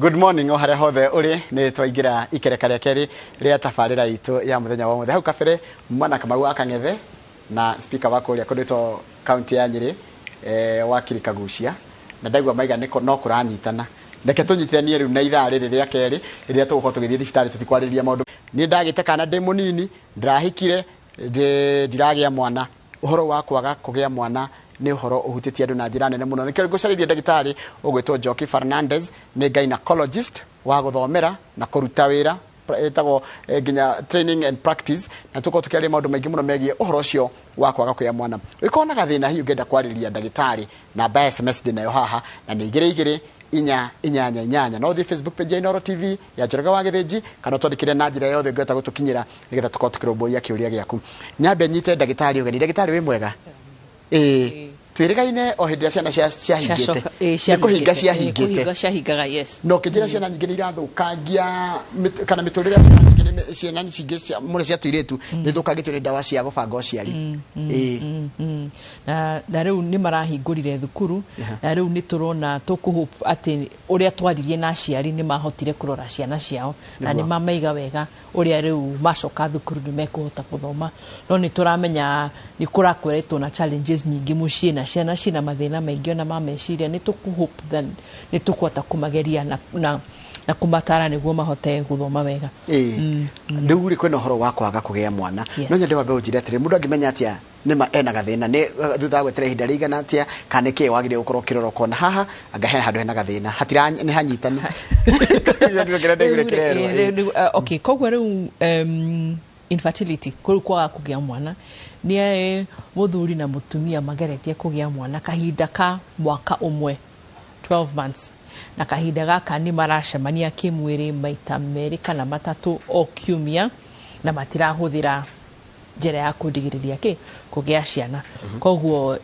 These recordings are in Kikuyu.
Good morning o harĩa hothe ũrĩ. Nĩ twaingĩra ikereka rĩa kerĩ rĩa tabarĩra itũ ya mũthenya wa ũmũthĩ. Hau kabere mwana Kamau wa Kang'ethe na speaker wa kũrĩa kũndĩtwo kaunti ya Nyĩrĩ, wakiri Kagucia, na ndaigua maiga nĩ no kũranyitana. Reke tũnyitithanie rĩu na ithaa rĩrĩ rĩa kerĩ rĩrĩa tũgũkorwo tũgĩthiĩ thibitarĩ tũtikwarĩrĩria maũndũ. Niĩ ndagĩte kana ndĩ mũnini, ndĩrahikire, ndiragĩa mwana. Ũhoro wa kwaga kũgĩa mwana nĩ ũhoro ũhutĩtie andũ na njĩra nene mũno. Nĩkĩo ngũcarĩirie ndagĩtarĩ ũgwĩtwo Njoki Fernandez, nĩ gynecologist wa gũthomera na kũruta wĩra, ĩtagwo nginya training and practice, na tũkorwo tũkĩaria maũndũ maingĩ mũno megiĩ ũhoro ũcio wa kwaga kũgĩa mwana. Ũngĩkorwo na gathĩna hihi ũngĩenda kwarĩria ndagĩtarĩ, namba ya SMS ndĩnayo haha na nĩ 22488. No ũthiĩ Facebook page ya Inooro TV ya Njoroge wa Gĩthĩnji, kana ũtwandĩkĩre na njĩra yothe ũngĩhota gũtũkinyĩra nĩgetha tũkorwo tũkĩrũmbũiya kĩũria gĩaku. Nyambe nyite ndagĩtarĩ ũgeni. Ndagĩtarĩ, wĩ mwega? Ĩĩ, twĩrĩgaine o hĩndĩ ĩrĩa ciana ciahingĩte. Nĩ kũhinga ciahingĩte. Kũhinga ciahingaga, yes. Na ũkĩnjĩra ciana nyingĩ nĩ irathũkangia kana mĩtũrĩre ya ciana nyingĩ ciana nyingĩ mũno cia tũirĩtu nĩ ithũkangĩtio nĩ ndawa cia gũbanga ũciari. Ĩĩ. Na rĩu nĩ marahingũrire thukuru, na rĩu nĩ tũrona tũkũhope atĩ ũrĩa twaririe na aciari nĩ mahotire kũrora ciana ciao na nĩ mamaiga wega, ũrĩa rĩu macoka thukuru nĩ mekũhota gũthoma. No nĩ tũramenya nĩ kũrakoretwo na challenges nyingĩ mũciĩ na ciana ciĩna mathĩna maingĩ ona ma meciria. Nĩ tũkũhope that nĩ tũkũhota kũmageria na kũmatara nĩguo mahote gũthoma wega. Ĩĩ, rĩu rĩ, kwĩna ũhoro wa kwaga kũgĩa mwana. No nyende wambe ũnjĩre atĩrĩ, mũndũ angĩmenya atĩa nĩma ena gathĩna? Nĩ thutha wa gweterera ihinda rĩigana atĩa, kana nĩ kĩĩ wagĩrĩire gũkorwo ũkĩrora ũkona haha anga hena handũ hena gathĩna, hatira nĩ hanyitanu? Kĩrĩa ndaiguire kĩrerwo. Okay, koguo rĩu infertility, kũu kwaga kũgĩa mwana, nĩ mũthuri na mũtumia mageretie kũgĩa mwana kahinda ka mwaka ũmwe, 12 months, na kahinda gaka nĩ maracemania kĩmwĩrĩ maita merĩ kana matatũ o kiumia na matirahũthĩra njĩra ya kũrigĩrĩria kĩ kũgĩa ciana. Koguo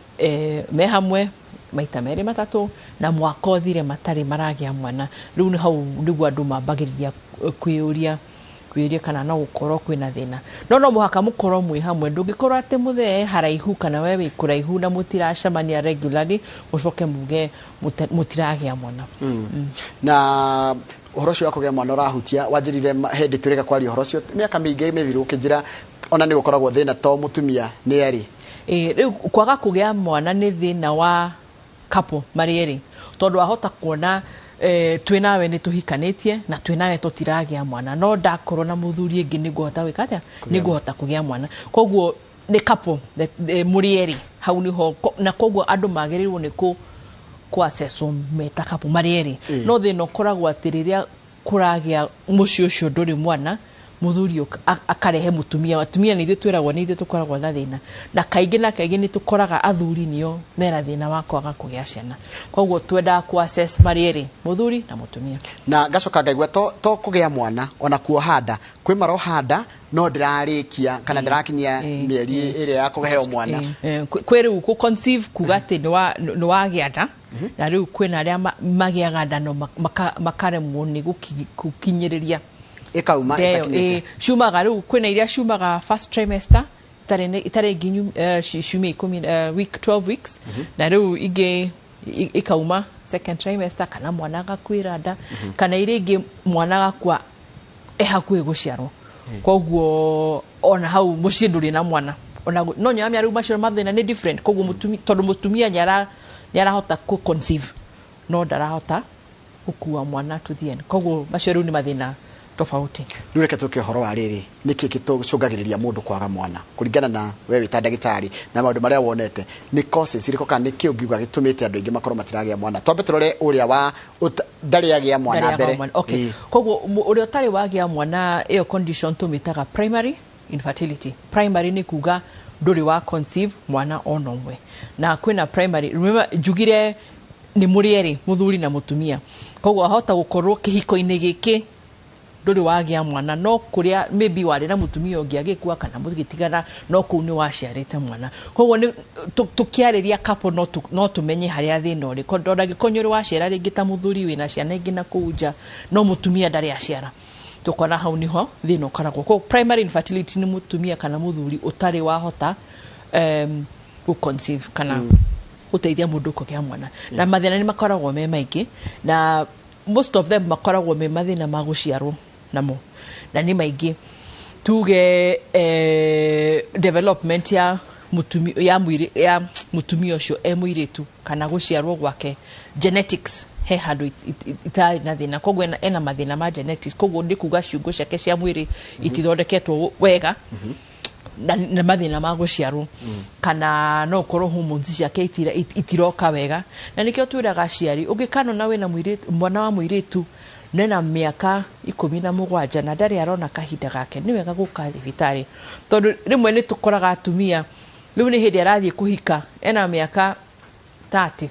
me hamwe maita merĩ matatũ na mwaka ũthire matarĩ maragĩa mwana. Rĩu nĩ hau nĩguo andũ mambagĩrĩria kwĩyũria kana no gũkorwo kwĩna thĩna. No mũhaka mũkorwo mwĩ hamwe. Ndũngĩkorwo atĩ mũthee haraihu kana we wĩ kũraihu na mũtiracemania regularly, mũcoke muge mũtiragĩa mwana. Na ũhoro ũcio wa kũgĩa mwana ũrahutia, wanjĩrire hĩndĩ tũrĩka kwaria ũhoro ũcio mĩaka mĩingĩ mĩthiru, ũkĩnjĩra ona nĩ gũkoragwo thĩna to mũtumia, nĩ erĩ. Ĩ, rĩu kwaga kũgĩa mwana nĩ thĩna wa couple marĩ erĩ, tondũ wahota kuona twĩ nawe nĩ tũhikanĩtie na twĩ nawe tũtiragĩa mwana, no ndakorwo na mũthuri ĩngĩ nĩ ngũhota gwĩka atĩa? Nĩ ngũhota kũgĩa mwana. Koguo nĩ couple mũrĩ erĩ hau nĩho na koguo andũ magĩrĩirwo nĩ kũ assesswo meta couple marĩ erĩ. No thĩna ũkoragwo atĩ rĩrĩa kũragĩa mũciĩ ũcio ndũrĩ mwana, mũthuri akarehe mũtumia. Atumia nĩ ithuĩ twĩragwo nĩ ithuĩ tũkoragwo na thĩna, na kaingĩ na kaingĩ nĩ tũkoraga athuri nĩo mena thĩna wa kwaga kũgĩa ciana. Koguo twendaga ku assess marĩ erĩ, mũthuri na mũtumia. Na ngacoka ngaigua to kũgĩa mwana, ona kuoha nda, kwĩ maroha nda no ndĩrarĩkia kana ndĩrakinyia mĩeri ĩrĩa ya kũheo mwana. Kwĩ rĩu kũ conceive, kuga atĩ nĩ wagĩa nda, na rĩu kwĩna arĩa magĩaga nda no makaremwo nĩ gũkinyĩrĩria. Ĩkauma. Ndeyo, ĩtakinyĩte. Ciumaga rĩu, kwĩna iria ciumaga first trimester itarĩ nginyu ciumia 10, week 12 weeks, na rĩu ingĩ ikauma second trimester, kana mwana agakuĩra nda, kana iria ingĩ mwana agakua e hakuhĩ gũciarwo. Koguo ona hau mũciĩ ndũrĩ na mwana ona no nyoya rĩu macio mathĩna nĩ different. Koguo tondũ mũtumia nĩ arahota kũ conceive no ndarahota gũkua mwana to the end, koguo macio rĩu nĩ mathĩna tofauti. Rĩu reke tũke ũhoro wa rĩrĩ, nĩkĩ gĩtũcũngagĩrĩria mũndũ kwaga mwana kũringana na we wĩ ta ndagĩtarĩ na maũndũ marĩa wonete? Nĩ causes irĩkũ kana nĩ kĩ ũngiuga gĩtũmĩte andũ aingĩ makorwo matiragĩa mwana? Twambe tũrore ũrĩa wa ndarĩ agĩa mwana Ndarĩ agĩa mbere. mwana. Okay. Ĩĩ. Koguo ũrĩa ũtarĩ wagĩa mwana, ĩyo condition tũmĩtaga primary infertility. Primary nĩ kuga ndũrĩ wa conceive mwana ona ũmwe. Na kwĩna primary, remember njugire nĩ mũrĩ erĩ, mũthuri na mũtumia, koguo ahota gũkorwo kĩhiko-inĩ gĩkĩ ndũrĩ wagĩa mwana, no kũrĩa maybe warĩ na mũtumia ũngĩ agĩkua kana mũgĩtigana, no kũu nĩ waciarĩte mwana. Koguo nĩ tũkĩarĩria couple no tũmenye harĩa thĩna ũrĩ, tondũ angĩkorwo nĩ ũrĩ waciara rĩngĩ ta mũthuri wĩna ciana ingĩ na kũu nja, no mũtumia ndarĩ aciara, tũkona hau nĩho thĩna ũkoragwo. Koguo primary infertility nĩ mũtumia kana mũthuri ũtarĩ wahota gũ conceive kana gũteithia mũndũ kũgĩa mwana. Na mathĩna nĩ makoragwo me maingĩ na Most of them makoragwo me mathĩna ma gũciarwo namo, na nĩ maingĩ. Tuge development ya mutumi, ya mwĩrĩ ya mutumia ũcio e mũirĩtu kana gũciarwo gwake, genetics he handũ itarĩ na thĩna, koguo ena mathĩna ma genetics, koguo nĩ kuga ciũngo ciake cia mwĩrĩ itithondeketwo wega na mathĩna ma gũciarwo, kana no ũkorwo hormones ciake itiroka wega. Na nĩkĩo twĩraga aciari, ũngĩkanona wĩna mũirĩtu, mwana wa mũirĩtu nena mĩaka 17 na ndarĩ arona kahinda gake, nĩ wega gũka thibitarĩ, tondũ rĩmwe nĩ tũkoraga atumia rĩu nĩ hĩndĩ arathiĩ kũhika ena mĩaka 30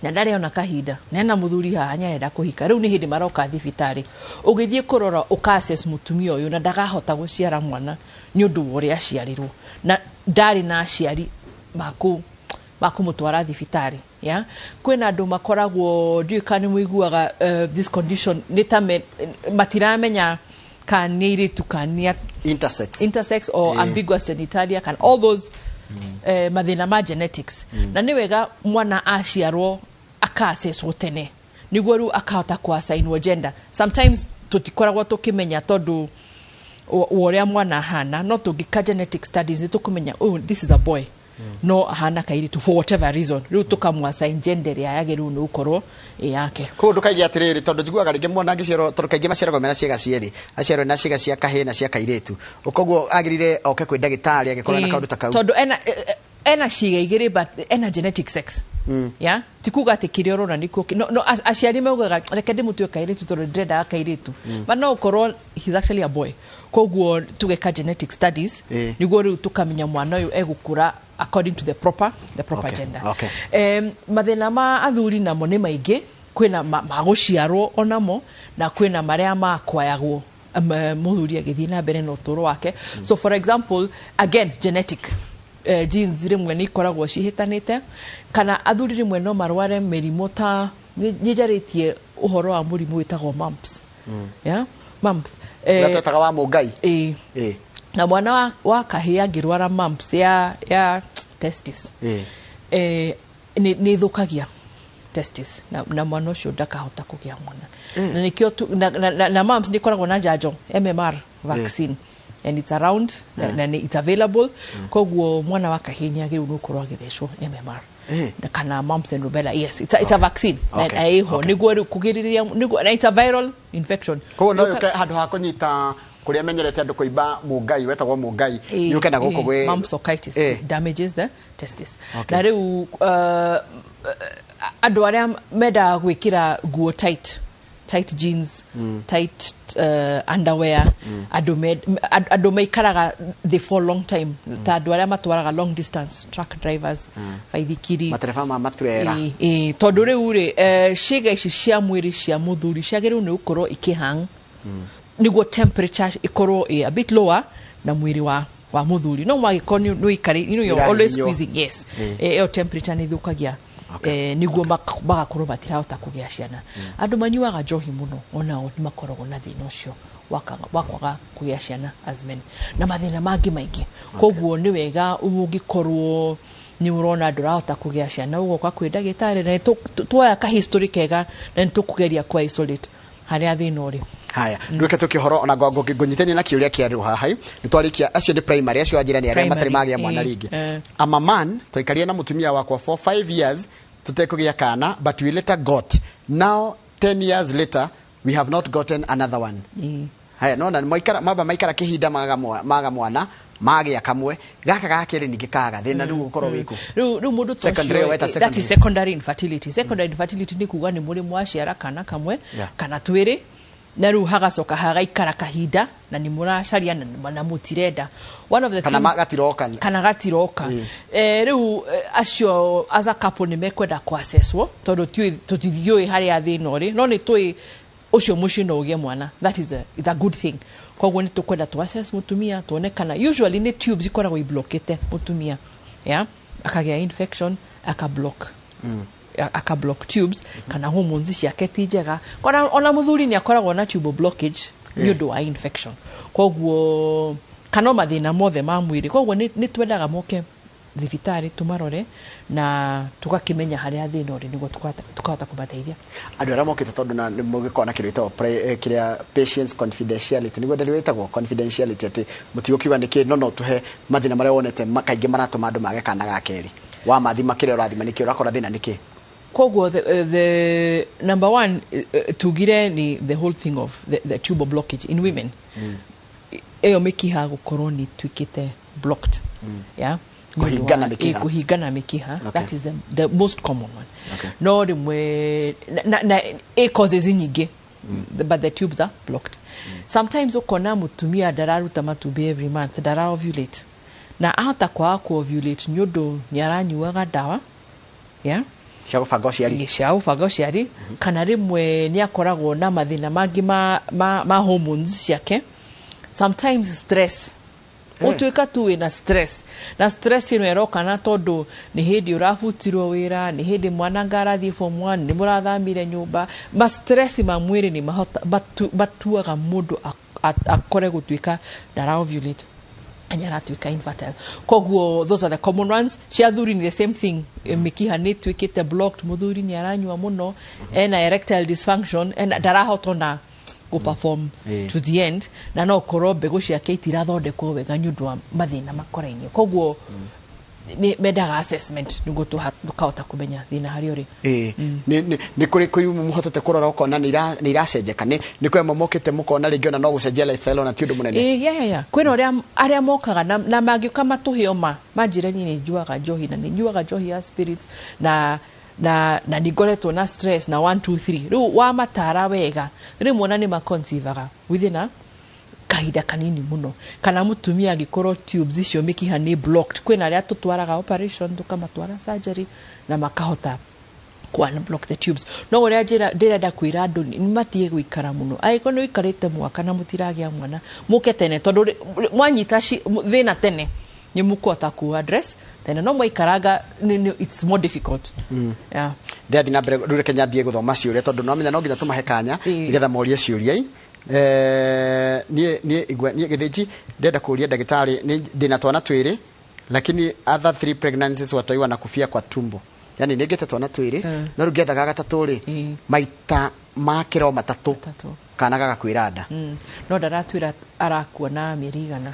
na ndarĩ ona kahinda, na ena mũthuri haha nĩ arenda kũhika. Rĩu nĩ hĩndĩ maroka thibitarĩ. Ũgĩthiĩ kũrora, ũka assess mũtumia ũyũ na ndakahota gũciara mwana nĩ ũndũ wa ũrĩa aciarirwo na ndarĩ na aciari makũmũtwara thibitarĩ. Ya kwĩna andũ makoragwo, ndiũĩ kana nĩ mũiguaga this condition, nĩ ta matiramenya kana nĩ airĩtu kana nĩ Intersex. Intersex or ambiguous genitalia, kana all those mathĩna ma genetics. Na nĩ wega mwana aciarwo aka-assesswo tene nĩguo rĩu akahota kũ-assignwo gender. Sometimes tũtikoragwo tũkĩmenya tondũ wa ũrĩa mwana ahana, no tũngĩka genetic studies nĩ tũkũmenya, oh, this is a boy no ahana kairĩtu for whatever reason. Rĩu tũkamũ-assign gender ĩrĩa yagĩrĩirwo nĩ gũkorwo ĩ yake. Koguo ndũkaige atĩrĩrĩ, tondũ njiguaga rĩngĩ mwana angĩciarwo, tondũ kaingĩ maciaragwo mena ciĩga cierĩ, aciarwo na ciĩga cia kahĩĩ na cia kairĩtu, koguo agĩrĩire oke kwĩ ndagĩtarĩ angĩkorwo ena kaũndũ ta kau. Tondũ ena ciĩga igĩrĩ but ena genetic sex, ya ti kuga atĩ kĩrĩa ũrona nĩkuo no aciari maugaga, "Reke ndĩmũtue kairĩtu tondũ ndĩrendaga kairĩtu," but no ũkorwo he's actually a boy. Koguo tugeka genetic studies nĩguo rĩu tũkamenya mwana ũyũ egũkũra according to the proper gender. Mathĩna ma athuri namo nĩ maingĩ. Kwĩna ma gũciarwo onamo na kwĩna marĩa makwayagwo mũthuri agĩthiĩ na mbere na ũtũũro wake. So for example, again, genetic genes rĩmwe nĩ ikoragwo cihĩtanĩte, kana athuri rĩmwe no marware mĩrimũ ta nĩ njarĩtie ũhoro wa mũrimũ wĩtagwo mumps, yeah? Mumps. Ũrĩa twetaga wa mũngai. Ĩĩ. Na mwana wa kahĩĩ angĩrwara mumps ya testis, nĩ ĩthũkagia testis na mwana ũcio ndakahota kũgĩa mwana. Na nĩkĩo na mumps nĩ ĩkoragwo na njanjo, MMR vaccine, and it's around na it's available. Koguo mwana wa kahĩĩ nĩ agĩrĩirwo nĩ gũkorwo agĩthecwo MMR na kana mumps and rubella. Yes, it's a vaccine na ĩho nĩguo rĩu kũgirĩrĩria nĩguo, na it's a viral infection. Koguo no yũke handũ ha kũnyita kũrĩa menyerete andũ kũimba mũngai wetagwo mũngai, yũke na gũkũ gwĩ Mumps orchitis damages the testis. Na rĩu andũ arĩa mendaga gwĩkĩra nguo tight, tight jeans, tight underwear, andũ maikaraga thĩ for long time, ta andũ arĩa matwaraga long distance, truck drivers, baithikiri. Matereba ma maturera. Ĩĩ, tondũ rĩu rĩ ciĩga ici cia mwĩrĩ cia mũthuri ciagĩrĩirwo nĩ gũkorwo ikĩhang nĩguo temperature ĩkorwo ĩ a bit lower na mwĩrĩ wa mũthuri, no mwagĩkorwo nĩ ũikari, you're always Irahihinywo. squeezing, yes. Ĩyo temperature nĩ ĩthũkagia nĩguo magakorwo matirahota kũgĩa ciana. Andũ manyuaga njohi mũno onao nĩ makoragwo na thĩna ũcio wa kwaga kũgĩa ciana as men, na mathĩna mangĩ maingĩ. Koguo nĩ wega ũngĩkorwo nĩ ũrona ndũrahota kũgĩa ciana, ũgoka kwĩ ndagĩtarĩ na nĩ tuoya ka history kega na nĩ tũkũgeria kũ isolate harĩa thĩna ũrĩ. Haya, nduĩke tũkĩhoro ona ngũnyitania na kĩũria kĩa rĩu haha nĩ twarĩkia. Acio nĩ primary, acio wanjĩra nĩ arĩa matarĩ Primary, magĩa mwana rĩngĩ. I'm a man, twaikarire na mũtumia wakwa for 5 years tũtekũgĩa kana, but we later got. Now 10 years later we have not gotten another one. Haya, nona maikara mamba maikara kĩhinda maga mwana, magĩa kamwe gaka ga kerĩ, ningĩ kaga thĩna rĩu gũkorwo wĩkũ? Rĩu mũndũ ta Secondary, ũcio, weta that is secondary. Secondary infertility. Secondary infertility nĩ kuga nĩ mũrĩ mwaciara kana kamwe kana twĩrĩ, na rĩu hagacoka hagaikara kahinda na nĩ mũracaria na mũtirenda. One of the Kana gatiroka. Kana gatiroka. Rĩu acio as a couple nĩ mekwenda kũ-assesswo tondũ tũtithiũĩ harĩa thĩna ũrĩ, no nĩ tũĩ ũcio mũciĩ no ũgĩe mwana. That is it's a good thing. Koguo nĩ tũkwenda tũ assess mũtumia tuone kana usually nĩ tubes ikoragwo iblokĩte mũtumia, yeah? Akagĩa infection, akablock aka block tubes, kana hormones ciake ti njega. Ona mũthuri nĩ akoragwo na tubal blockage nĩ ũndũ wa infection, koguo kana o mathĩna mothe ma mwĩrĩ. Koguo nĩ twendaga moke Thibitarĩ tũmarore na tũgakĩmenya harĩa thĩna ũrĩ nĩguo tukahota kũmateithia. Andũ arĩa mokĩte, tondũ na nĩ mũgĩkorwo na kĩndũ gĩtagwo kĩrĩa patients confidentiality, nĩguo ndari wĩtagwo confidentiality, atĩ mũtigũkiuga nĩkĩ, no tũhe mathĩna marĩa wonete kaingĩ maratũma andũ mage kana ga kerĩ. Wa mathima kĩrĩa ũrathima nĩkĩ ũrakora thĩna nĩkĩ? Koguo the number one, tugire ni the whole thing of the tubal blockage in women, ĩyo mĩkiha gũkorwo nĩ ituĩkĩte blocked, yeah. Kũhingana mĩkiha. Kũhingana mĩkiha. That is the most common one. No rĩmwe na ĩ causes nyingĩ, but the tubes are blocked. Sometimes ũkona mũtumia ndararuta matumbĩ every month, ndara ovulate, na ahota kwaga ku ovulate nĩ ũndũ nĩ aranyuaga ndawa, yeah, cia gũbanga ũciari. Cia gũbanga ũciari, kana rĩmwe nĩ akoragwo na mathĩna mangĩ ma hormones ciake. Sometimes stress, ũtuĩka tu wĩna stress, na stress ĩno ĩroka na tondũ nĩ hĩndĩ ũrabutirwo wĩra, nĩ hĩndĩ mwana anga arathiĩ form one, nĩ mũrathamire nyũmba, ma stress ma mwĩrĩ nĩ mahota matuaga mũndũ akore gũtuĩka ndara ovulate na aratuĩka infertile. Koguo those are the common ones. Cia athuri ni the same thing. Mĩkiha nĩ ĩtuĩkĩte blocked, mũthuri nĩ aranyua mũno, ena erectile dysfunction, ena ndarahota ona gũ-perform to the end, na no korwo mbegũ ciake itirathondekwo wega nĩ ũndũ wa mathĩna makorainie. Koguo nĩ mendaga assessment nĩguo tũkahota kũmenya thĩna harĩa ũrĩ. Ĩĩ, nĩ kũrĩ mũhotete kũrora ũkona nĩ iracenjeka, nĩ kwĩ amwe mokĩte mũkona rĩngĩ ona no gũcenjia lifestyle, ona ti ũndũ mũnene? Ĩĩ, yeah. Kwĩna ũrĩa arĩa mokaga na mangĩũka matũhe oma manjĩre, niĩ nĩ njuaga njohi na nĩ nyuaga njohi ya spirit na nĩ ngoretwo na stress na 1 2 3. Rĩu wamatara wega, rĩmwe ona nĩ maconceivaga within a kahinda kanini mũno. Kana mũtumia angĩkorwo tubes icio, mĩkiha nĩ blocked, kwĩna arĩa tũtwaraga operation, tũkamatwara surgery na makahota ku unblock the tubes. No ũrĩa njĩra ndĩrenda kwĩra andũ nĩ matige gũikara mũno. Angĩkorwo nĩ ũikarĩte mwaka na mũtiragĩa mwana, mũke tene, tondũ mwanyita thĩna tene nĩ mũkũhota ku address tene, no mwaikaranga it's more difficult, yeah. Ndĩrathiĩ na mbere rĩu, reke nyambie gũthoma ciũria, tondũ no menya no nginya tũmahe kanya nĩgetha morie ciũria. Niĩ igua niĩ Gĩthĩnji ndĩrenda kũria ndagĩtarĩ, ndĩna twana twĩrĩ, lakini other three pregnancies watoi wanakufia kwa tumbo. Yani nĩngĩte twana twĩrĩ, no rĩu ngĩethaga gatatũ rĩ, maita ma kĩro matatũ Matatũ. kana gagakuĩra nda. No ndaratwĩra arakua na mĩeri igana?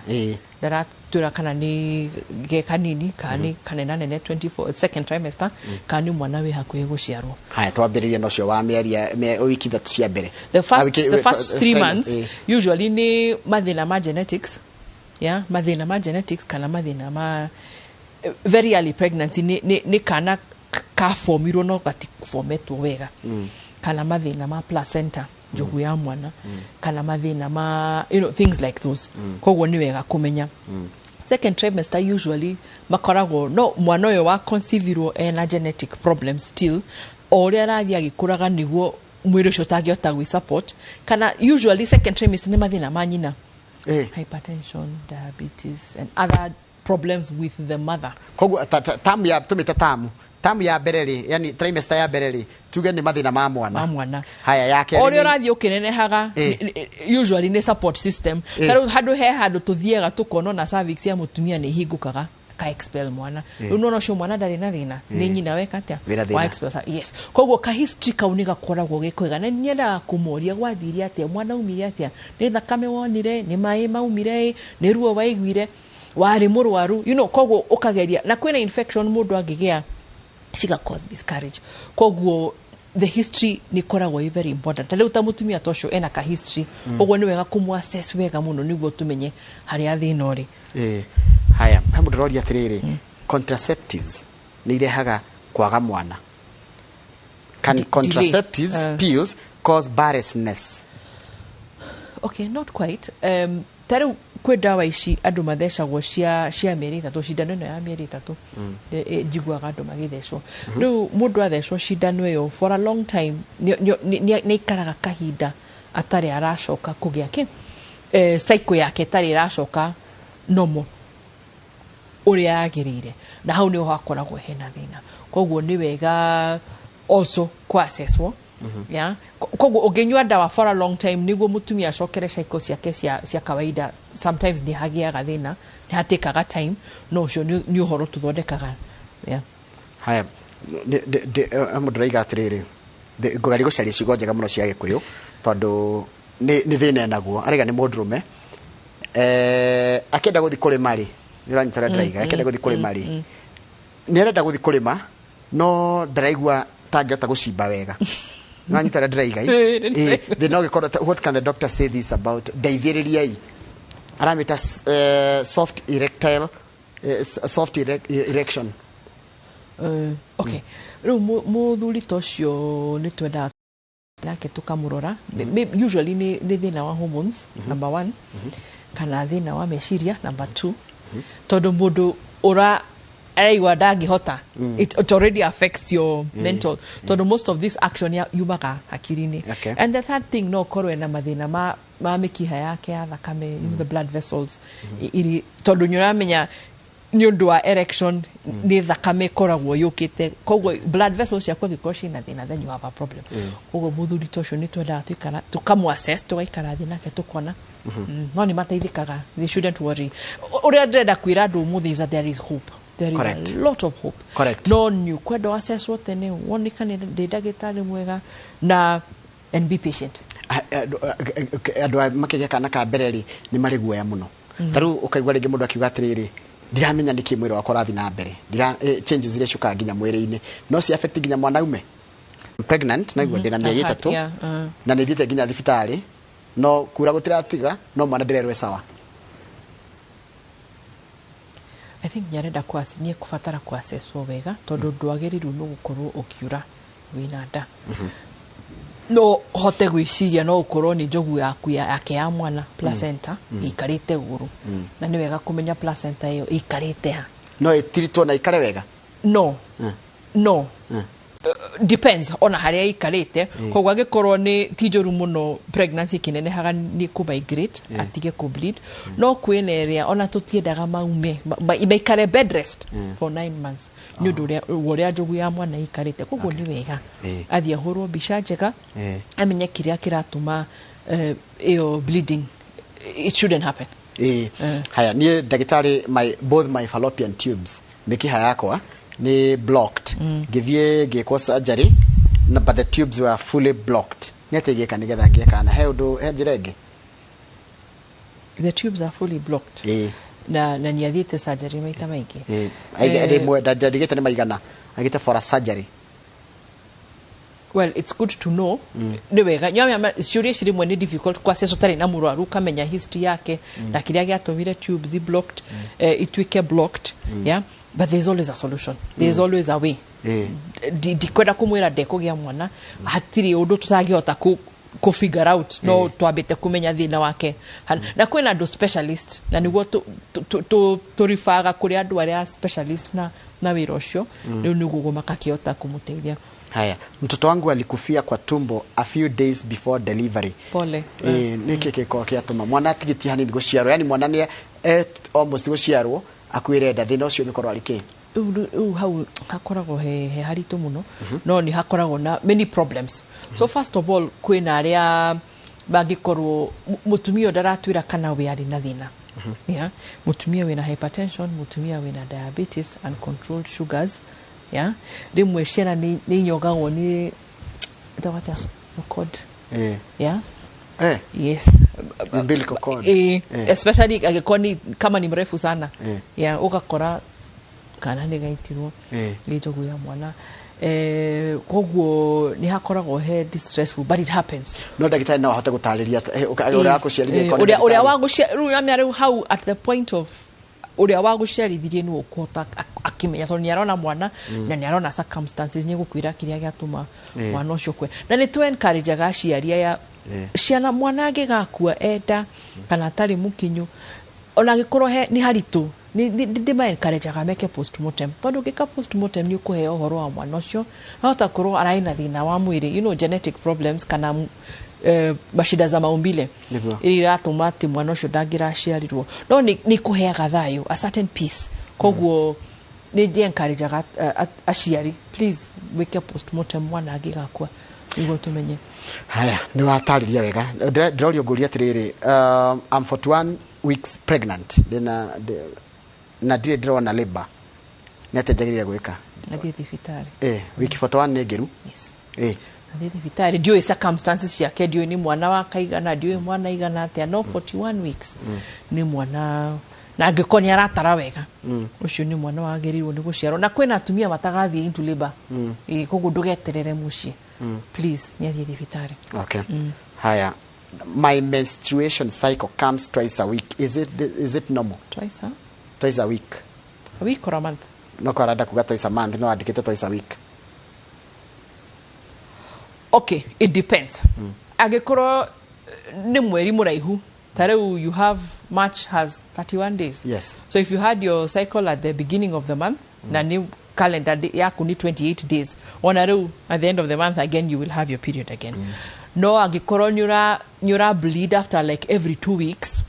Ndaratwĩra kana nĩ ge kanini kana nĩ kanenanene, 24, second trimester, kana nĩ mwana wĩ hakuhĩ gũciarwo. Haya, twambĩrĩrie na ũcio wa mĩeri wiki 3 cia mbere. The Ah, first, the first 3 trimester, months usually nĩ mathĩna ma genetics, yeah, mathĩna ma genetics kana mathĩna ma very early pregnancy, nĩ kana kafomirwo no gatifometwo wega, kana mathĩna ma placenta, njogu ya mwana, kana mathĩna ma things like those. Koguo nĩ wega kũmenya. Second trimester usually makoragwo no mwana ũyũ wa conceivirwo ena genetic problem still, o ũrĩa arathiĩ agĩkũraga nĩguo mwĩrĩ ũcio ũtangĩhota gwĩ support, kana usually second trimester nĩ mathĩna ma nyina, hypertension, diabetes and other problems with the mother. Koguo tamu ya tũmĩte tamu ya mbere rĩ, yani trimester ya mbere rĩ, tuge nĩ mathĩna ma mwana. Ma mwana. Haya, ya kerĩ O ũrĩa ũrathiĩ ũkĩnenehaga, usually nĩ support system. Ta rĩu handũ he handũ tũthiaga tũkona ona cervix ya mũtumia nĩ ihingũkaga ka expel mwana. Rĩu nona ũcio mwana ndarĩ na thĩna, nĩ nyina weka atĩa? Wĩna thĩna. Wa expel, yes. Koguo ka history kau nĩ gakoragwo ge kwega, na nyendaga kũmoria gwathire atĩa, mwana aumire atĩa, nĩ thakame wonire, nĩ maĩ maumire, nĩ ruo waiguire, warĩ mũrwaru, koguo ũkageria na kwĩna infection mũndũ angĩgĩa ciga cause miscarriage. Koguo the history nĩ ĩkoragwo ĩ very important. Ta rĩu ta mũtumia ta ũcio ena ka history ũguo, nĩ wega kũmũ assess wega mũno nĩguo tũmenye harĩa thĩna ũrĩ. Haya, he mũndũ ũroria atĩrĩrĩ, contraceptives nĩ irehaga kwaga mwana? Can contraceptives Delay. Pills cause barrenness? Okay, not quite. Ta rĩu kwĩ ndawa ici andũ mathecagwo cia mĩeri 3, cindano ĩno ya mĩeri 3. Njiguaga andũ magĩthecwo. Rĩu mũndũ athecwo cindano ĩyo for a long time nĩ aikaraga kahinda atarĩ aracoka kũgĩa kĩ cycle yake ĩtarĩ ĩracoka normal ũrĩa yagĩrĩire, na hau nĩho hakoragwo hena thĩna. Koguo nĩ wega also kũ-assesswo. Yeah, koguo ũngĩnyua ndawa for a long time nĩguo mũtumia acokere cycle ciake cia kawaida, sometimes nĩ hagĩaga thĩna, nĩ hatĩkaga time, no ũcio nĩ ũhoro tũthondekaga, yeah. Haya, mũndũ raiga atĩrĩrĩ, ngũgeria gũcaria ciugo njega mũno cia Gĩkũyũ tondũ nĩ thĩna enaguo. Araiga nĩ mũndũrũme, akĩenda gũthiĩ kũrĩma rĩ, nĩ ũranyita ũrĩa ndĩraiga, akĩenda gũthiĩ kũrĩma rĩ, nĩ arenda gũthiĩ kũrĩma no ndaraigua ta angĩhota gũcimba wega. Nĩ wanyita ũrĩa ndĩraiga? Ĩ, thĩna ũgĩkorwo, what can the doctor say this about? Ndeithĩrĩriai. Aramĩta soft erectile, soft erection. Okay, rĩu mũthuri ta ũcio nĩ twendaga nake tũkamũrora. Usually nĩ thĩna wa hormones number one, kana thĩna wa meciria number two, tondũ mũndũ ũra araigua ndangĩhota, it already affects your mental, tondũ most of this action yumaga hakiri-inĩ. And the third thing, no ũkorwo ena mathĩna ma mĩkiha yake ya thakame, the blood vessels iri, tondũ nĩ ũramenya nĩ ũndũ wa erection nĩ thakame ĩkoragwo yũkĩte, koguo blood vessels ciaku angĩkorwo ciĩna thĩna, then you have a problem. Koguo mũthuri ta ũcio nĩ twendaga tũikara tũkamũ assess, tũgaikara thĩ nake tũkona. No nĩ mateithĩkaga, they shouldn't worry. Ũrĩa ndĩrenda kwĩra andũ ũmũthĩ is that there is hope. There is a lot of hope. No nĩ ũkwenda assesswo tene, wonekane ndĩ ndagĩtarĩ mwega na and be patient. Andũ a makĩgĩa kana ka mbere rĩ, nĩ marĩ guoya mũno. Ta rĩu ũkaigua rĩngĩ mũndũ akiuga atĩrĩrĩ, ndiramenya nĩkĩ mwĩrĩ wakwa ũrathiĩ na mbere. Ndira changes iria ciũkaga nginya mwĩrĩ-inĩ no ci affect nginya mwanaume. Pregnant naigua ndĩna mĩeri 3 na nĩ thiĩte nginya thibitarĩ no kura gũtiratiga, no mwana ndĩrerwo sawa. I think nĩarenda nĩ ekũbatara kuassesswo wega, tondũ ndwagĩrĩirwo nĩ gũkorwo ũkiura wĩna nda. No hote gwĩciria no ũkorwo nĩ njogu yaku yake ya mwana, placenta, ĩikarĩte ũru, na nĩ wega kũmenya placenta ĩyo ĩikarĩte ha. No ĩtiritwo na ikare wega? No. No. Depends ona harĩa ĩikarĩte. Koguo angĩkorwo nĩ ti njũru mũno, pregnancy ĩkĩnenehaga nĩ kũ migrate, atige kũ bleed. No kwĩna ĩrĩa ona tũtiendaga maume, maikare bed rest for 9 months nĩ ũndũ wa ũrĩa njogu ya mwana ĩikarĩte. Koguo nĩ wega athiĩ ahũrwo mbica njega, amenye kĩrĩa kĩratũma ĩyo bleeding. It shouldn't happen. Ĩĩ. Haya, niĩ ndagĩtarĩ, both my fallopian tubes, mĩkiha yakwa nĩ blocked. Ngĩthiĩ ngĩkwo surgery na, but the tubes were fully blocked. Nĩ atĩa ingĩka nĩgetha ngĩe kana? He ũndũ, he njĩra ĩngĩ? The tubes are fully blocked? Ĩĩ. Na nĩ athiĩte surgery maita maingĩ? Ĩĩ. Rĩmwe ndarigĩte nĩ maigana agĩte for a surgery. Well, it's good to know. Nĩ wega nyamya ciũria ici, rĩmwe nĩ difficult kwa ũtarĩ na mũrwaru ũkamenya history yake na kĩrĩa gĩatũmire tubes blocked, ituĩke blocked, yeah, but there's always a solution, there's always a way. Ndikwenda kũmwĩra ndekũgĩa mwana, hatirĩ ũndũ tũtangĩhota kũ figure out, no twambĩte kũmenya thĩna wake. Na kwĩna andũ specialist, na nĩguo tũribaga kũrĩ andũ arĩa specialist na wĩra ũcio rĩu, nĩguo makakĩhota kũmũteithia. Haya, mtoto wangu alikufia kwa tumbo a few days before delivery. Pole. Eh, nĩkĩ gĩkorwo gĩatũma mwana atigĩtie hanini gũciarwo, yani mwana nĩ almost gũciarwo akuĩre nda? Thĩna ũcio ũngĩkorwo arĩ kĩ? Rĩu hau hakoragwo he haritũ mũno, no nĩ hakoragwo na many problems. So first of all, kwĩna arĩa mangĩkorwo mũtumia ũyũ ndaratwĩra kana we arĩ na thĩna, yeah? Mũtumia wĩna hypertension, mũtumia wĩna diabetes, uncontrolled sugars, yeah? Rĩmwe ciana nĩ inyongagwo nĩ ĩtagwo atĩa, cord. Yeah. Yes. Umbilical cord. Especially angĩkorwo ni kama ni mrefu sana. Yeah, ũgakora kana nĩ gaitirwo nĩ njogu ya mwana. Koguo nĩ hakoragwo he distressful, but it happens. No ndagĩtarĩ no ahote gũtarĩria ũrĩa wakũciarithia ĩkorwo nĩ ũrĩa ndagĩtarĩ. Wa rĩu namenya rĩu hau at the point of ũrĩa wa gũciarithirie nĩ ũkũhota akĩmenya, tondũ nĩ arona mwana na nĩ arona circumstances, nĩ egũkwĩra kĩrĩa gĩatũma mwana ũcio kwe. Na nĩ tũ encourageaga aciari aya, ciana mwana angĩgakua enda kana atarĩ mũkinyu, ona angĩkorwo nĩ haritũ, ndĩma encourageaga meke postmortem, tondũ ũngĩka postmortem nĩ ũkũheo ũhoro wa mwana ũcio. Ahota korwo ararĩ na thĩna wa mwĩrĩ, genetic problems kana mashida za maumbile iria iratũma atĩ mwana ũcio ndangĩraciarirwo, no nĩ kũheaga thayũ, a certain peace. Koguo nĩ ndĩ encourageaga aciari, please wĩke postmortem mwana angĩgakua. Nĩguo tũmenye. Haya, nĩ watarĩria wega. Ndĩrorio ngũria atĩrĩrĩ, I'm 41 weeks pregnant, ndĩna na ndirĩ ndĩrona labor, nĩ atĩa njagĩrĩire gwĩka? Athiĩ thibitarĩ. Wiki 41 nĩ ngĩru. Yes. Athiĩ thibitarĩ. Ndiũĩ circumstances ciake, ndiũĩ nĩ mwana wa kaigana, ndiũĩ mwana igana atĩa, no 41 weeks nĩ mwana, na angĩkorwo nĩ aratara wega, ũcio nĩ mwana wagĩrĩirwo nĩ gũciarwo, na kwĩna atumia matagathiĩ into labor. Koguo ndũgeterere mũciĩ, please, nĩ athiĩ thibitarĩ. Okay. Haya, my menstruation cycle comes twice a week, is it normal? Twice, huh? Twice a week. A week or a month? No ko arenda kuga twice a month, no andĩkĩte twice a week. Okay, it depends. Angĩkorwo nĩ mweri mũraihu, ta rĩu you have, March has 31 days. So if you had your cycle at the beginning of the month, na nĩ calendar day yaku nĩ 28 days, ona rĩu at the end of the month again you will have your period again. No angĩkorwo nĩ ũra bleed after like every 2 weeks,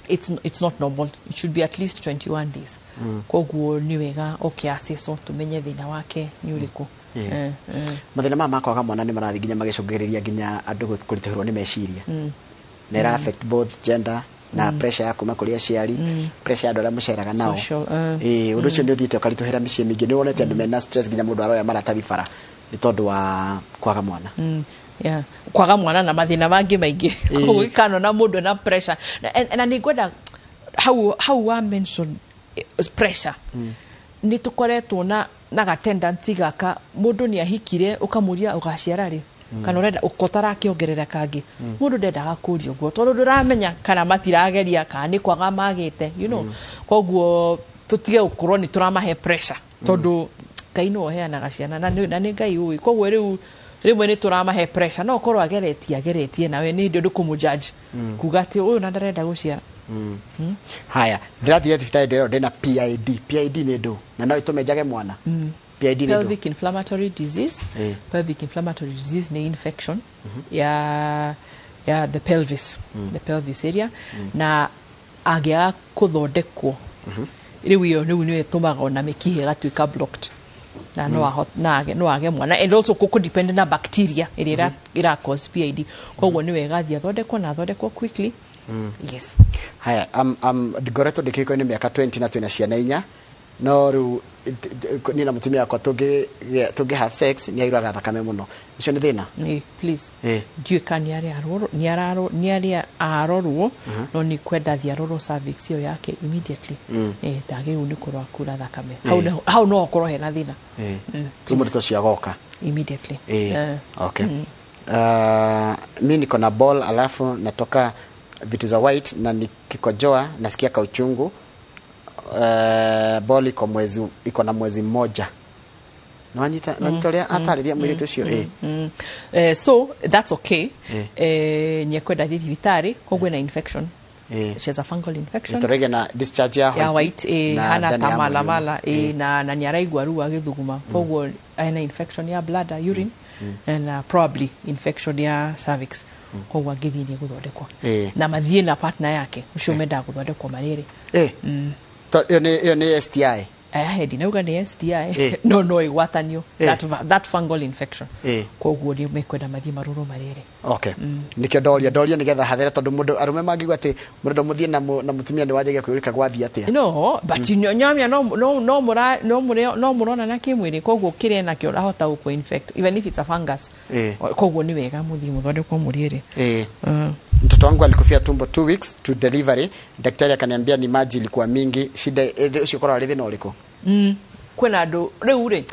it's not normal. It should be at least 21 days. Koguo nĩ wega ũkĩaceco tũmenye thĩna wake nĩ ũrĩkũ. Mathĩna maya ma kwaga mwana nĩ marathiĩ nginya magĩcũngĩrĩria nginya andũ kũritũhĩrwo nĩ meciria, na ĩra affect both gender, na pressure ya kuma kũrĩ aciari, pressure ya andũ arĩa mũceraga nao. Social, Ĩĩ, ũndũ ũcio nĩ ũthiĩte ũkaritũhĩra mĩciĩ mĩingĩ. Nĩ wonete andũ mena stress, nginya mũndũ aroya maratathi bara nĩ tondũ wa kwaga mwana. Yeah. Kwaga mwana na mathĩna mangĩ maingĩ. Koguo gĩkano na mũndũ na pressure na nĩ ngwenda hau wa mention pressure, nĩ tũkoretwo na ga tendency gaka, mũndũ nĩ ahikire, ũkamũria ũgaciara rĩ, kana ũrenda ũko tarakĩongerera kangĩ. Mũndũ ndendaga kũria ũguo tondũ ndũramenya kana matirageria kana nĩ kwaga magĩte. Koguo tũtige gũkorwo nĩ tũramahe pressure, tondũ Ngai nĩwe ũheanaga ciana, na nĩ Ngai ũĩ. Koguo rĩu rĩmwe nĩ tũramahe pressure, no ũkorwo ageretie nawe nĩ hĩndĩ ndũkũmũjudge kuga atĩ ũyũ na ndarenda gũciara. Haya, ndĩrathire thibitarĩ, ndĩrerwo ndĩna PID. PID nĩ ndũ, na no ĩtũme njage mwana? PID nĩ ndũ? Pelvic inflammatory disease. Pelvic inflammatory disease nĩ infection ya the pelvis area, na angĩaga kũthondekwo rĩu, ĩyo rĩu nĩyo ĩtũmaga ona mĩkiha ĩgatuĩka blocked na no age mwana, and also kũkũ depend na bacteria ĩrĩa ĩra cause PID. Koguo nĩ wega athiĩ athondekwo, na athondekwo quickly, yes. Haya, ngoretwo ndĩ kĩhiko-inĩ mĩaka 20 na twĩna ciana 4, no rĩu niĩ na mũtumia wakwa tũngĩ have sex nĩ airaga thakame mũno. Ũcio nĩ thĩna? Please. Ndiũĩ kana nĩ arĩa arorwo, no nĩ kwenda athiĩ arorwo cervix ĩyo yake immediately. Ndagĩrĩirwo nĩ kũrwo akura thakame hau. Hau no hokorwo hena thĩna. Rĩu mũndũ ta ũcio agoka immediately. Okay. Mi niko na ball, alafu natoka vitu za white, na nikikojoa nasikia kauchungu. Ball iko na mwezi mmoja. Nwanyita ũrĩa atarĩria mũirĩtu ũcio? So that's okay. Nĩ ekwenda athiĩ thibitarĩ, koguo ena infection. She has a fungal infection. Tũrĩge na discharge ya ya white, na hana ndani ta ya mala mwĩrĩ. mala, na nĩ araigua ruo agĩthuguma, koguo ena infection ya bladder, urine, and probably infection ya cervix. Koguo angĩthiĩ nĩ gũthondekwo na mathiĩ na partner yake ũcio mendaga gũthondekwo marĩrĩ. Ĩyo nĩ STI? Aya, ndinauga nĩ STI. No ĩgwatanio that fungal infection. Koguo nĩ mekwenda mathiĩ marorwo marĩrĩ. Okay, nikĩo ndoria nĩgetha hathere, tondũ mũndũ arũme mangiuga atĩ mũrenda mũthiĩ na mũtumia nĩ wanjagia kwĩrĩka gwathiĩ atĩa. No, but nyamia no mũra no mũrĩ no mũronana kĩmwĩrĩ, koguo kĩrĩa nakĩo ahota gũkũ infect even if it's a fungus. Koguo nĩ wega mũthiĩ mũthondekwo mũrĩrĩ. Mtoto wangu alikufia tumbo 2 weeks to delivery, daktari akaniambia ni maji ilikuwa mingi. Shida ũcio ũkoragwo arĩ thĩna ũrĩkũ? Kwĩna andũ rĩu rĩ,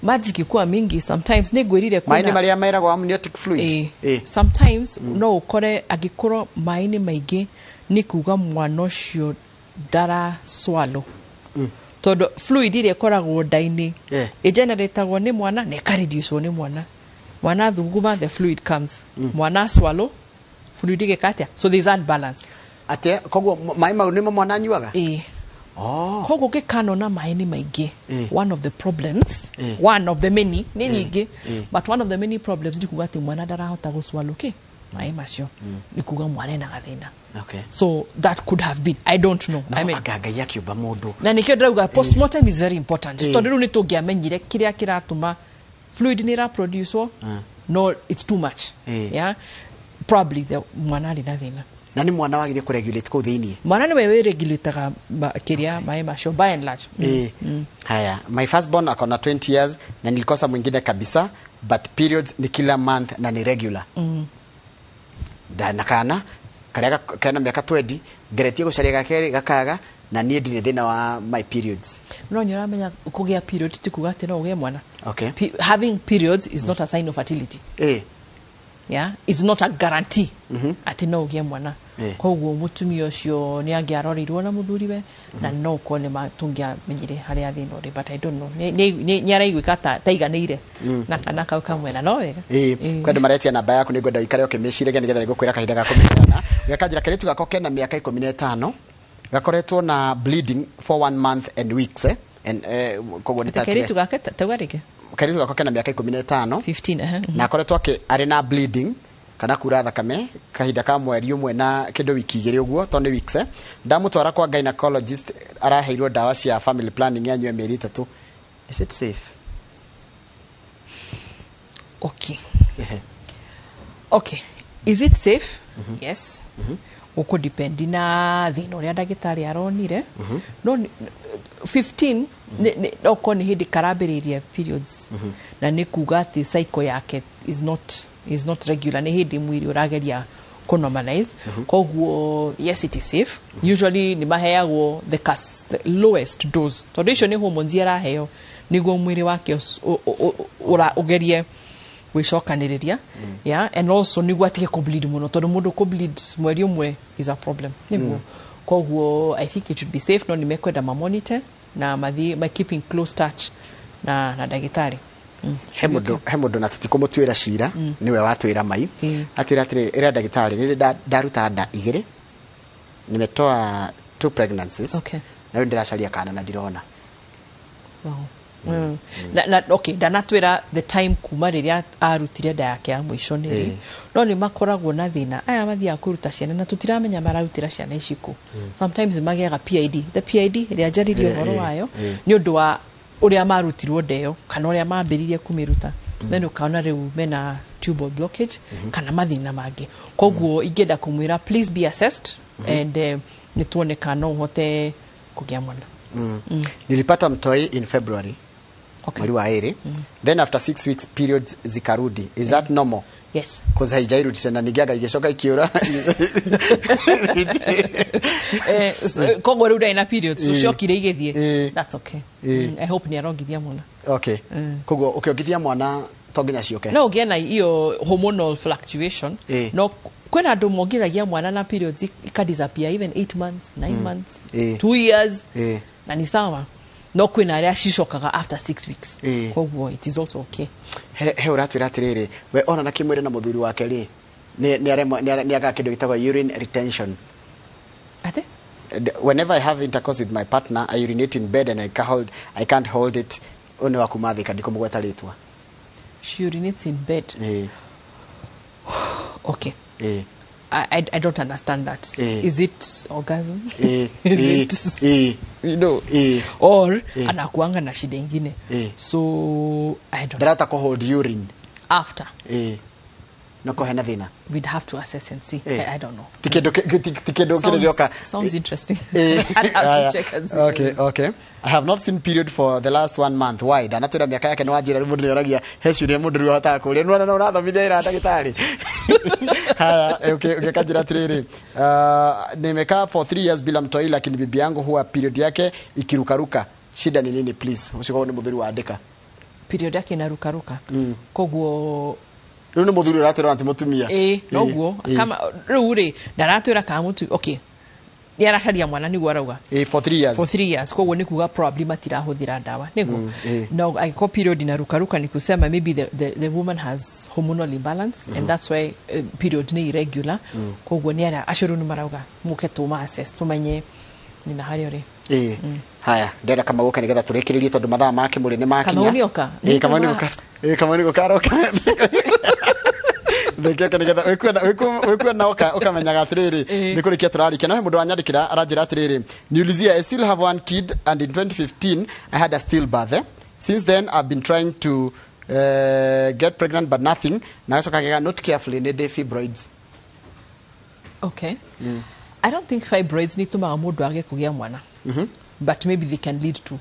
maji ikikuwa mingi sometimes, nĩ ngwĩrire maĩ nĩ kwĩna marĩa meragwo amniotic fluid? Sometimes no ũkore angĩkorwo maĩ nĩ maingĩ, nĩ kuga mwana ũcio ndara swallow, tondũ fluid ĩrĩa ĩkoragwo nda-inĩ ĩgeneratagwo nĩ mwana na ĩkareducwo nĩ mwana. Mwana thuguma, the fluid comes. Mwana swallow, fluid ĩgeka atĩa? So there's that balance. Atĩa? Koguo maĩ mau nĩmo mwana anyuaga? Ĩĩ. Oh. Koguo ũngĩkanona maĩ nĩ maingĩ, one of the problems, one of the many, nĩ nyingĩ, but one of the many problems nĩ kuga atĩ mwana ndarahota gũswallow kĩ maĩ macio, nĩ kuga mwana ena gathĩna. So that could have been, I don't know. No, I mean, anga Ngai akĩũmba mũndũ. Na nĩkĩo ndĩrauga postmortem is very important, tondũ rĩu nĩ tũngĩamenyire kĩrĩa kĩratũma fluid nĩ ĩraproducwo. No it's too much. Yeah, probably the mwana arĩ na thĩna. Na nĩ mwana wagĩrĩire kũregulate kũu thĩiniĩ? Mwana nĩwe wĩregulataga kĩrĩa maĩ macio by and large. Eh, haya, my firstborn akona 20 years na nilikosa mwingine kabisa, but periods ni kila month na ni regular. Na kana karĩa kena mĩaka 20, ngeretie gũcaria gakerĩ gakaga, na niĩ ndirĩ thĩna wa my periods. No nĩ ũramenya kũgĩa period ti kuga atĩ no ũgĩe mwana. Okay. Having periods is not a sign of fertility. Yeah, it's not a guarantee atĩ no ũgĩe mwana. Koguo mũtumia ũcio nĩ angĩarorirwo na mũthuriwe na no ũkorwo nĩ tũngĩamenyire harĩa thĩna ũrĩ, but I don't know. Nĩ araiguĩka ta taiganĩire na kana kau kamwe na no wega. Ĩĩ, kwĩ andũ maretia namba yaku, nĩ ngwenda ũikare ũkĩmĩciragia nĩgetha nĩngũkwĩra kahinda ga kũmĩheana. Gakanjĩra kairĩtu gakwa kena mĩaka 15 gakoretwo na bleeding for one month and weeks, eh? And, koguo nĩ Atĩ kairĩtu gake tauga rĩngĩ. Kairĩtu gakwa kena mĩaka 15. 15, ehe. Na akoretwo arĩ na bleeding kana kura thakame kahinda ka mweri ũmwe na kĩndũ wiki 2 ũguo, tondũ nĩ weeks, eh? Ndamũtwara kwa gynecologist, araheirwo ndawa cia family planning anyue mĩeri 3. Is it safe? Okay. Ehe. Okay, is it safe? Yes, gũkũ depend na thĩna ũrĩa ndagĩtarĩ aronire. No 15 okorwo nĩ hĩndĩ karambĩrĩria periods, na nĩ kuga atĩ cycle yake is not regular, nĩ hĩndĩ mwĩrĩ ũrageria kũnormalize. Koguo yes, it is safe. Usually nĩ maheagwo the lowest dose, tondũ icio nĩ hormones araheo nĩguo mwĩrĩ wake ũgerie gwĩcokanĩrĩria, yeah, and also nĩguo atige kũbleed mũno, tondũ mũndũ kũbleed mweri ũmwe is a problem, nĩguo. Koguo I think it should be safe, no nĩ mekwenda mamonitor na mathiĩ ma keeping close touch na ndagĩtarĩ. He mũndũ na tũtikũmũtuĩra cira, nĩwe watwĩra mai. Atwĩra atĩrĩ, ĩra ndagĩtarĩ nĩ ndaruta nda igĩrĩ, nimetoa two pregnancies, na rĩu ndĩracaria kana na ndirona. Wow. Na okay, ndanatwĩra the time kuma rĩrĩa arutire nda yake ya mũico nĩ rĩ, no nĩ makoragwo na thĩna aya mathiaga kũruta ciana na tũtiramenya mararutĩra ciana ici kũ. Sometimes magĩaga PID, the PID ĩrĩa njaririe ũhoro wayo, nĩ ũndũ wa ũrĩa marutirwo nda ĩyo kana ũrĩa mambĩrĩirie kũmĩruta, then ũkaona rĩu mena tubal blockage kana mathĩna mangĩ. Koguo ingĩenda kũmwĩra, please be assessed and nĩ tuone kana no ũhote kũgĩa mwana. Nilipata mtoi in February, Okay. mweri wa ĩrĩ, then after 6 weeks periods zikarudi. Is that normal? Yes. Cause haijairudi tena, ningĩanga igĩcoka ikiũra. Koguo rĩu ndarĩ na periods, so ciokire igĩthiĩ. That's okay. I hope nĩ arongithia mwana. Okay, koguo ũkĩongithia mwana to nginya ciũke? No ũgĩe na iyo hormonal fluctuation. No kwĩna andũ mongithagia mwana na periods ikadisappear even 8 months, 9 months, 2 years, na ni sawa. No kwĩna arĩa cicokaga after 6 weeks. Koguo it is also okay. He ũratwĩra atĩrĩrĩ, we ona na kĩmwĩrĩ na mũthuri wake rĩ, nĩ agaga kĩndũ gĩtagwo urine retention. Ate? Whenever I have intercourse with my partner, I urinate in bed and I can't hold it. Ũyũ nĩ wa kuma Thika, ndikũmũgweta rĩtwa. She urinates in bed? Ĩĩ. Okay. Ĩĩ. I don't understand that. Is it orgasm? Ĩĩ. Is Ĩĩ. it Ĩĩ. Or anakuanga na shida ingine? So I don't Ndarahota kũhold urine. After. Ĩĩ, no ko hena thĩna. We'd have to assess and see. I don't know. Ti kĩndũ ti kĩndũ kĩrĩ gĩoka. Sounds interesting. I'd have to check and see. Okay. I have not seen period for the last one month. Why? Ndanatwĩra mĩaka yake, nĩ wanjĩra rĩu mũndũ nĩoragia he ciũria mũndũ rĩu ahotaga kũũria. Nĩwona no ũrathomithia ĩra ndagĩtarĩ. Haya, okay, kanjĩra atĩrĩrĩ. Nimekaa for 3 years bila mtoi, lakini bibi yangu huwa period yake ikirukaruka. Shida ni nini, please? Ũcio nĩ mũthuri wandĩka. Period yake inarukaruka. Koguo Rĩu nĩ mũthuri ũratwĩra na ti mũtumia. Ĩ, noguo. Kama rĩu rĩ ndaratwĩra kana mũtu, okay, nĩ aracaria mwana nĩguo arauga. Ĩĩ, for 3 years. For 3 years, koguo nĩ kuga probably matirahũthĩra ndawa, nĩguo. No angĩkorwo period inarukaruka, ni kusema maybe the woman has hormonal imbalance and that's why period nĩ irregular. Koguo nĩ arĩa acio rĩu nĩ marauga mũke tũma assess tũmenye nĩ na harĩa ũrĩ. Ĩĩ. Haya, ndĩrenda Kamau oke nĩgetha tũrĩkĩrĩrie, tondũ mathaa ma kĩmũrĩ nĩ makinya. Kamau nĩoka? Ĩĩ, Kamau nĩgũka. Ĩĩ, Kamau nĩgũka aroka. Ndĩkĩoka nĩgetha wĩkuona oka ũkamenyaga atĩrĩrĩ, nĩ kũrĩkia tũrarĩkia. No he mũndũ wanyandĩkĩra aranjĩra atĩrĩrĩ, niulizia, I still have one kid and in 2015 I had a stillbirth, eh? Since then I've been trying to Get pregnant but nothing, na agacoka akauga not carefully nĩ ndĩ fibroids. Okay, I don't think fibroids nĩ itũmaga mũndũ age kũgĩa mwana, but maybe they can lead to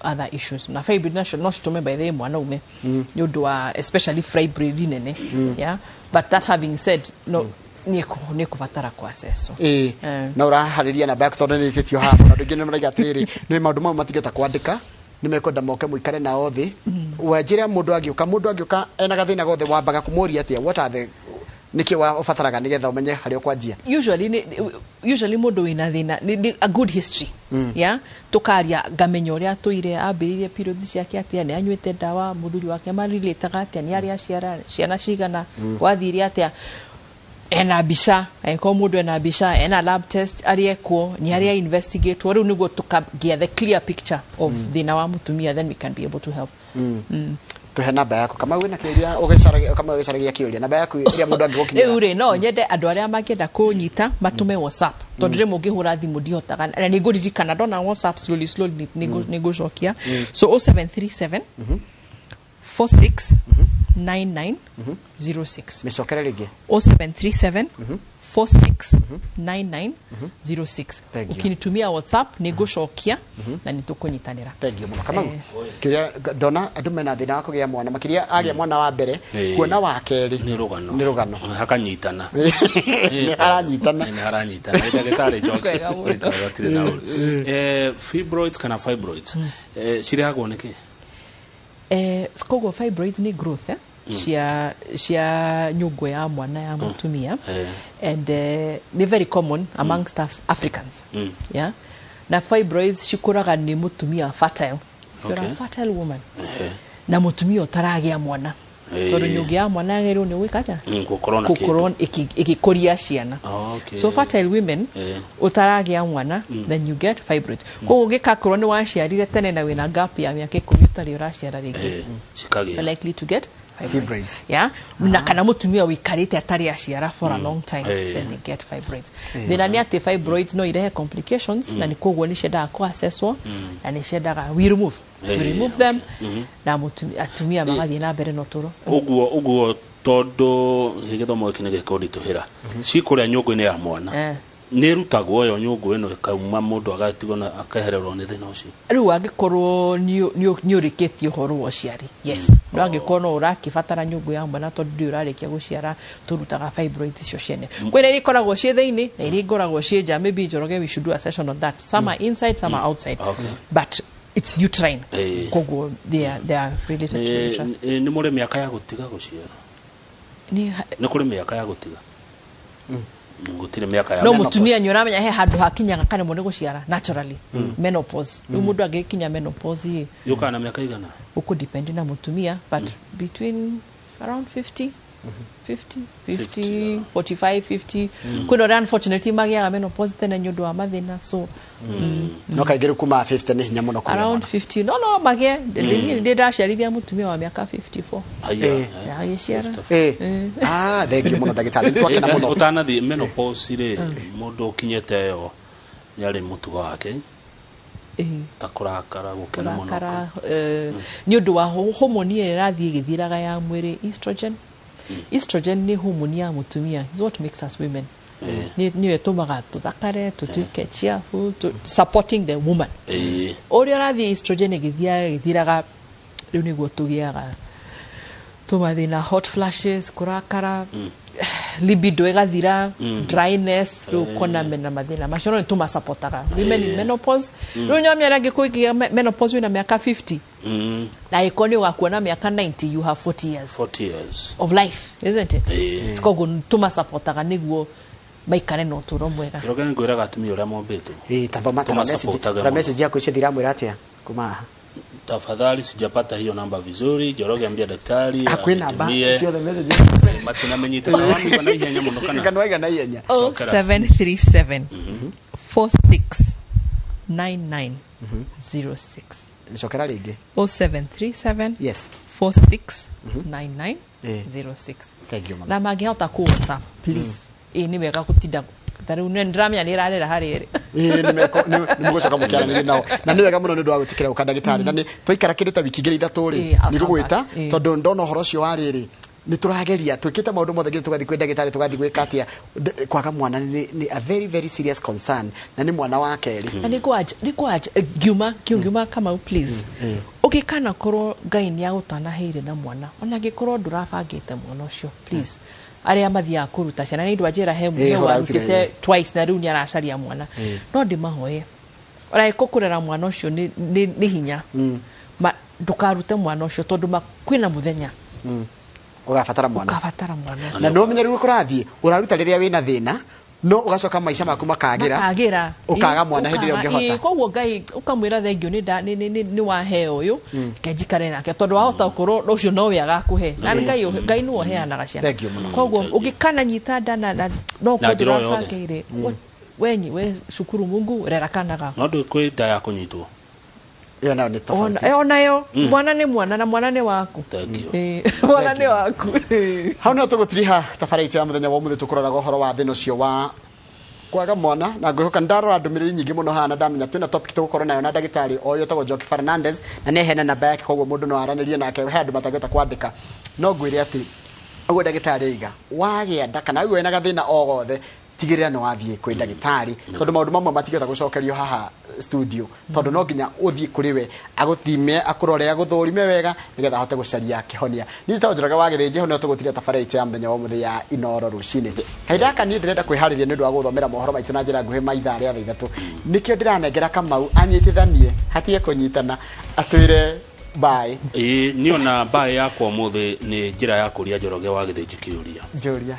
other issues. Na fibroid nacio no citũme, by the way, mwana ume nĩ ũndũ wa especially fibroid nene. Yeah, but that having said, no nĩ kũbatara kũassesswo. Ĩĩ. Na ũraharĩria namba yaku tondũ nĩ ĩtĩtio haha mũno. Andũ aingĩ nĩ maraiga atĩrĩrĩ, nĩ maũndũ mau matingĩhota kwandĩka, nĩ mekwenda moke mũikare nao thĩ. Wanjĩra mũndũ angĩũka ena gathĩna gothe, wambaga kũmũria atĩa? What are the nĩkĩ ũbataraga nĩgetha ũmenye harĩa ũkwanjia? Usually mũndũ wĩna thĩna nĩ a good history, yeah, tũkaria ngamenya ũrĩa atũire, ambĩrĩirie periods ciake atĩa, nĩ anyuĩte ndawa, mũthuri wake marilĩtaga atĩa, nĩ arĩ aciara ciana cigana, gwathire atĩa, ena mbica, angĩkorwo mũndũ ena mbica, ena lab test arĩ ekwo, nĩ arĩa investigatwo, rĩu nĩguo tũkagĩa the clear picture of thĩna wa mũtumia, then we can be able to help. Tuhe namba yaku. Kamau wĩna kĩũria ũgĩcaragia, Kamau ũgĩcaragia kĩũria, namba yaku ĩrĩa mũndũ angĩgũkinyĩra. Rĩu rĩ, no nyende andũ arĩa mangĩenda kũnyita matũme WhatsApp, tondũ rĩmwe ũngĩhũra thimũ ndihotaga, na nĩ ngũririkana ndona WhatsApp slowly slowly nĩ ngũcokia. So 0737 46 99 06. Mĩcokere rĩngĩ. 0737 46 99 06. Thank you. Ukinitumia WhatsApp nĩ ngũcokia na nĩ tũkũnyitanĩra. Thank you mũno, Kamau. Kĩrĩa ndona, andũ mena thĩna wa kũgĩa mwana, makĩria agĩa mwana wa mbere, kuona wa kerĩ nĩ rũgano. Nĩ rũgano. Hakanyitana. Nĩ haranyitana. Nĩ haranyitana. Ĩ, ndagĩtarĩ Njoki. Kwega mũno. Gũtirĩ na ũru. Fibroids kana fibroids cirehagwo nĩkĩ? Koguo fibroids nĩ growth cia nyũngũ ya mwana ya mũtumia and nĩ very common amongst Africans. Yeah, na fibroids cikũraga nĩ mũtumia fertile. If you're a fertile woman na mũtumia ũtaragĩa mwana, tondũ nyũngũ ya mwana yagĩrĩirwo nĩ gwĩka atĩa? Gũkorwo na gũkorwo kĩndũ. ĩgĩkũria ciana. So fertile women ũtaragĩa mwana, then you get fibroids. Koguo ũngĩkakorwo nĩ waciarire tene na wĩna gap ya mĩaka 10 ũtarĩ ũraciara rĩngĩ, cikagĩa. You're likely to get fibroids. Fibroids. Yeah, na kana mũtumia ũikarĩte atarĩ aciara for a long time, then they get fibroids. Thĩna nĩ atĩ fibroids no irehe complications, na nĩ koguo nĩ ciendaga kũ-assesswo na nĩ ciendaga we remove them na atumia magathiĩ na mbere na ũtũũro. Ũguo tondũ gĩthomo gĩkĩ nĩ gĩkũritũhĩra, cikũrĩa nyũngũ-inĩ ya mwana, nĩ ĩrutagwo ĩyo nyũngũ ĩno ĩkauma, mũndũ agatigwo na akehererwo nĩ thĩna ũcio? Rĩu angĩkorwo nĩ ũrĩkĩtie ũhoro wa ũciari, yes, no angĩkorwo no ũrakĩbatara nyũngũ ya mwana tondũ ndũrĩ ũrarĩkia gũciara, tũrutaga fibroids icio ciene. Kwĩna iria ikoragwo ciĩ thĩinĩ na iria ikoragwo ciĩ nja. Maybe Njoroge, we should do a session on that. Some are inside, some are outside, but it's uterine. Koguo they are related to the uterus. Nĩ mũrĩ mĩaka ya gũtiga gũciara? Nĩ kũrĩ mĩaka ya gũtiga? Gũtirĩ mĩaka ya No mũtumia nĩ ũramenya he handũ hakinyaga karemwo nĩ gũciara naturally, menopause. Rĩu mũndũ angĩkinya menopause ĩ, Yũkaga na mĩaka igana? Ũkũ depend na mũtumia, but between around 50 50 50 45 50. Kwĩna ũrĩa unfortunately magĩaga menopause tene nĩ ũndũ wa mathĩna, so No kaingĩ rĩu kuma 50 nĩ hinya mũno kũgĩa around mwana. 50 no magĩe. Ndĩ ndaciarithia mũtumia wa mĩaka 54. Aya, Agĩciara. Ah, thank you mũno ndagĩtarĩ, nĩ twakena mũno. Ũtanathiĩ menopause rĩ, mũndũ ũkinyĩte ĩyo nĩ arĩ mũtugo wake ta kũrakara, gũkena mũno? Kũrakara nĩ ũndũ wa hormone ĩrĩa ĩrathiĩ ĩgĩthiraga ya mwĩrĩ, estrogen. Estrogen nĩ hormone ya mũtumia, is what makes us women. Nĩyo ĩtũmaga tũthakare, tũtuĩke cheerful, supporting the woman. Ũrĩa ũrathiĩ estrogen ĩgĩthiaga ĩgĩthiraga, rĩu nĩguo tũgĩaga tũmathĩna, hot flashes, kũrakara, libido ĩgathira, dryness, rĩu ũkona mena mathĩna macio. No nĩ tũmasapotaga women in menopause. Rĩu nyamia arĩa angĩkorwo ĩkĩgĩa menopause wĩna mĩaka 50, na angĩkorwo nĩ ũgakuona na mĩaka 90, you have 40 years 40 years of life, isn't it? Koguo tũmasapotaga nĩguo maikare na ũtũũro mwega. Njoroge, nĩ ngwĩraga atumia ũrĩa mombĩtwo. Ĩĩ, ta thoma ta message. Tũmasapotaga Ta mũno. message yaku icio thiramwĩra atĩa kuma haha? Tafadhali, sijapata hiyo namba vizuri. Njoroge, ambia daktari Hakuĩ namba anitumie. ciothe message. Matinamenyita wamigua na ihenya mũno kana? Kana waiga na ihenya. 0737 46 99 06. Cokera rĩngĩ. 0737 46 99 06. Thank you mũno. Na mangĩhota ku WhatsApp, please. Ĩ nĩ wega gũtinda Ta rĩu nĩ ndĩramenya nĩ ĩrarĩra harĩ ĩrĩ. Ĩĩ, nĩ mũgũcoka mũkĩaranĩria nao, na nĩ wega mũno nĩ ũndũ wa gwĩtĩkĩra gũka, ndagĩtarĩ, na nĩ twaikara kĩndũ ta wiki 2 3 rĩ, Ĩĩ, I'll nĩ come ngũgwĩta, back. Ĩĩ. tondũ ndona ũhoro ũcio wa rĩrĩ, nĩ tũrageria, twĩkĩte maũndũ mothe nginya tũgathiĩ kwĩ ndagĩtarĩ, tũgathiĩ gwĩka atĩa. Kwaga mwana nĩ a very very serious concern, na nĩ mwana wa kerĩ. Na nĩ ngwanja ngiuma ngiuma. Kamau, please, ũngĩkana korwo Ngai nĩ agũtanaheire na mwana, ona angĩkorwo ndũrabangĩte mwana ũcio, please, arĩa mathiaga kũruta ciana nĩ ndwa njĩra he he ũrarutire, warutĩte twice na rĩu nĩ aracaria mwana, no ndĩmahoye ona ĩko kũrera mwana ũcio nĩ hinya ma, ndũkarute mwana ũcio, tondũ kwĩna mũthenya ũgabatara mwana. Ũkabatara mwana ũcio. Na no ũmenye rĩu kũrathiĩ ũraruta rĩrĩa wĩna thĩna, no ũgacoka maica maku makagĩra, makagĩra. Ũkaga mwana hĩndĩ ĩrĩa Ũkaga, ũngĩhota. Ĩĩ, koguo Ngai ũkamwĩra thengio nĩ nĩ waheo ũyũ, reke njikare nake, tondũ wahota gũkorwo ũcio nowe agakũhe, na Ngai Ngai nĩwe ũheanaga ciana. Thank you mũno. Koguo ũngĩkananyita nda na no Na njĩra o yothe. ndũrabangĩire wenyi, we cukuru Mungu, rera kana gaku. No ndũ kwĩ nda ya kũnyitwo. Ĩyo nayo nĩ tofauti. Onayo mwana nĩ mwana, na mwana nĩ waku. Thank you. Ĩĩ, mwana nĩ waku. Ĩĩ. Hau no tũgũtiriha tabarĩra itũ ya mũthenya wa ũmũthĩ, tũkũroraga ũhoro wa thĩna ũcio wa kwaga mwana, na ngwĩhoka ndarora ndũmĩrĩri nyingĩ mũno haha, na ndamenya twĩna topic tũgũkorwo nayo na ndagĩtarĩ o ũyũ ũtagwo Njoki Fernandez, na nĩ heana namba yake, koguo mũndũ no aranĩrie nake. He andũ matangĩhota kwandĩka, no ngwĩre atĩ ũguo ndagĩtarĩ aiga, wagĩa nda kana wĩna gathĩna o gothe, tigĩrĩra nĩ wathiĩ kwĩ ndagĩtarĩ, tondũ maũndũ mamwe matingĩhota gũcokerio haha studio, tondũ no nginya ũthiĩ kũrĩ we agũthime, akũrore, agũthũrime wega, nĩgetha ahote gũcaria kĩhonia. Niĩ njĩtagwo Njoroge wa Gĩthĩnji. Hau nĩho tũgũtiria tabarĩra itũ ya mũthenya wa ũmũthĩ ya Inoro Rũcinĩ. Kahinda gaka niĩ ndĩrenda kwĩharĩria nĩ ũndũ wa gũthomera mohoro maitũ na njĩra nguhĩ ma ithaa rĩa thaa 3. Nĩkĩo ndĩranengera Kamau anyitithanie, hatige kũnyitana, atwĩre bye. Ĩĩ, niĩ ona mbaĩ yakwa ũmũthĩ nĩ njĩra ya kũria Njoroge wa Gĩthĩnji kĩũria. Njũria.